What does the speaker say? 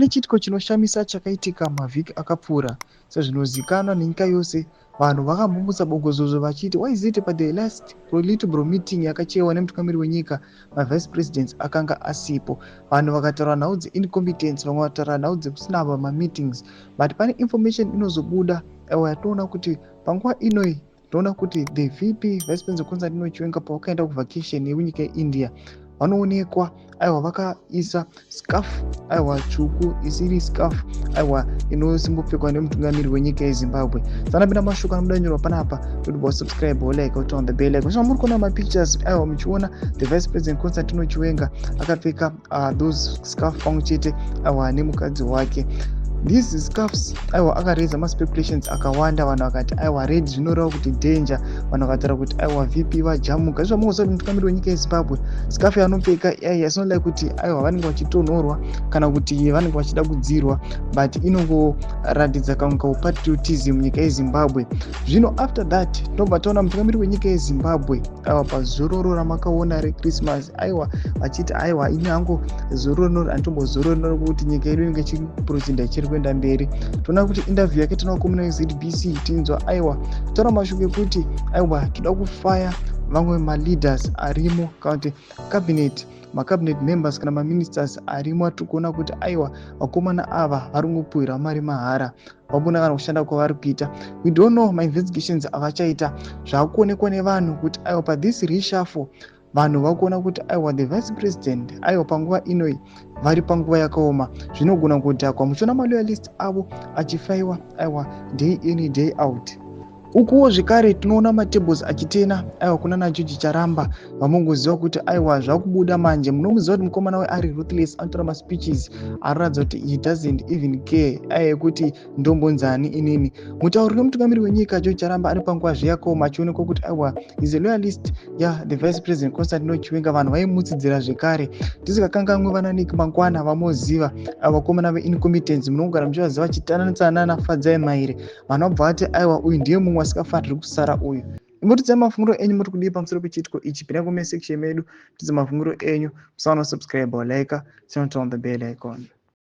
Pane chiitiko chinoshamisa chakaitika mavhiki akapfuura. Sezvinozikanwa nenyika yose, vanhu vakambomutsa bongozozo vachiti why is it pa the last Politburo meeting yakachewa nemutungamiri wenyika mavice presidents akanga asipo. Vanhu vakataura nhau dzeincompetence, vamwe vataura nhau dzekusina mameetings, but pane information inozobuda aiwa yatoona kuti panguva inoi toona kuti the VP, Vice President Constantino Chiwenga, pavakaenda kuvacation yekunyika yeIndia, vanoonekwa aiwa vakaisa scarf aiwa tsvuku, isiri scarf aiwa inosimbopfekwa nemutungamiri wenyika yeZimbabwe. Sanapinda mashoko anobuda nyorwa panapa kuti wasubscribe, wolike, turn on the bell icon. So muri kuona mapictures aiwa muchiona the Vice President Constantino Chiwenga akapfeka those scarf pamwe chete aiwa nemukadzi wake. These scarfs aiwa akaraisa maspeculations akawanda. Vanhu vakati aiwa red zvinoreva kuti danger. Vanhu vakataura kuti aiwa VP vajamuka. Izvo vamungoziva kuti mutungamiri wenyika yeZimbabwe scarf yaanopfeka it's not like kuti aiwa vanenge vachitonhorwa kana kuti vanenge vachida kudzirwa, but inongoratidza kamwe kaupatriotism munyika yeZimbabwe. Zvino after that tinobva taona mutungamiri wenyika yeZimbabwe aiwa pazororo ramakaona reChristmas aiwa vachiti aiwa ini hangu zororo handitombozororo kuti nyika yedu inenge ichiproceeda, ichiri kuenda mberi. Toona kuti interview yake tinokumuna neZBC, tinzwa aiwa taura mashoko ekuti aiwa toda kufaya vamwe maleaders arimo kana kuti cabinet, macabinet members kana maministers arimo. Atiri kuona kuti aiwa vakomana ava vari kungopuhwira mari mahara, vabona kana kushanda kwavari kuita. We don't know mainvestigations avachaita. Zvaakuonekwa nevanhu kuti aiwa pathis reshuffle vanhu vakuona kuti aiwa the vice president aiwa panguva inoi vari panguva yakaoma, zvinogona kudhakwa. Muchiona maloyalist avo achifayiwa aiwa day in, day out. Ukuwo zvekare tinoona matables achiturna aiwa kuna naGeorge Charamba. Vamongoziva kuti aiwa zvakubuda manje. Munomuziva kuti mukomana we ari ruthless, anotora maspeeches anoratidza kuti he doesn't even care aiwa kuti ndombonzani inini. Mutauri wemutungamiri wenyika George Charamba ari panguva zveyakaoma, achionekwa kuti aiwa is a loyalist ya the Vice President Constantino Chiwenga. Vanhu vaimutsidzira zvekare. Tisikakanganwe vana Nick Mangwana vamoziva, vakomana veincompetence, munogara muchivaziva vachitanatsana naFadzai Maire. Vanhu vabva vati aiwa uyu ndiye mumwe asikafaniri kusara uyu. Imbotidzai mafungiro enyu, muri kudii pamusoro pechiitiko ichi? Pinda comment section medu, tidze mafungiro enyu. Musaona subscribe, like, turn on the bell icon.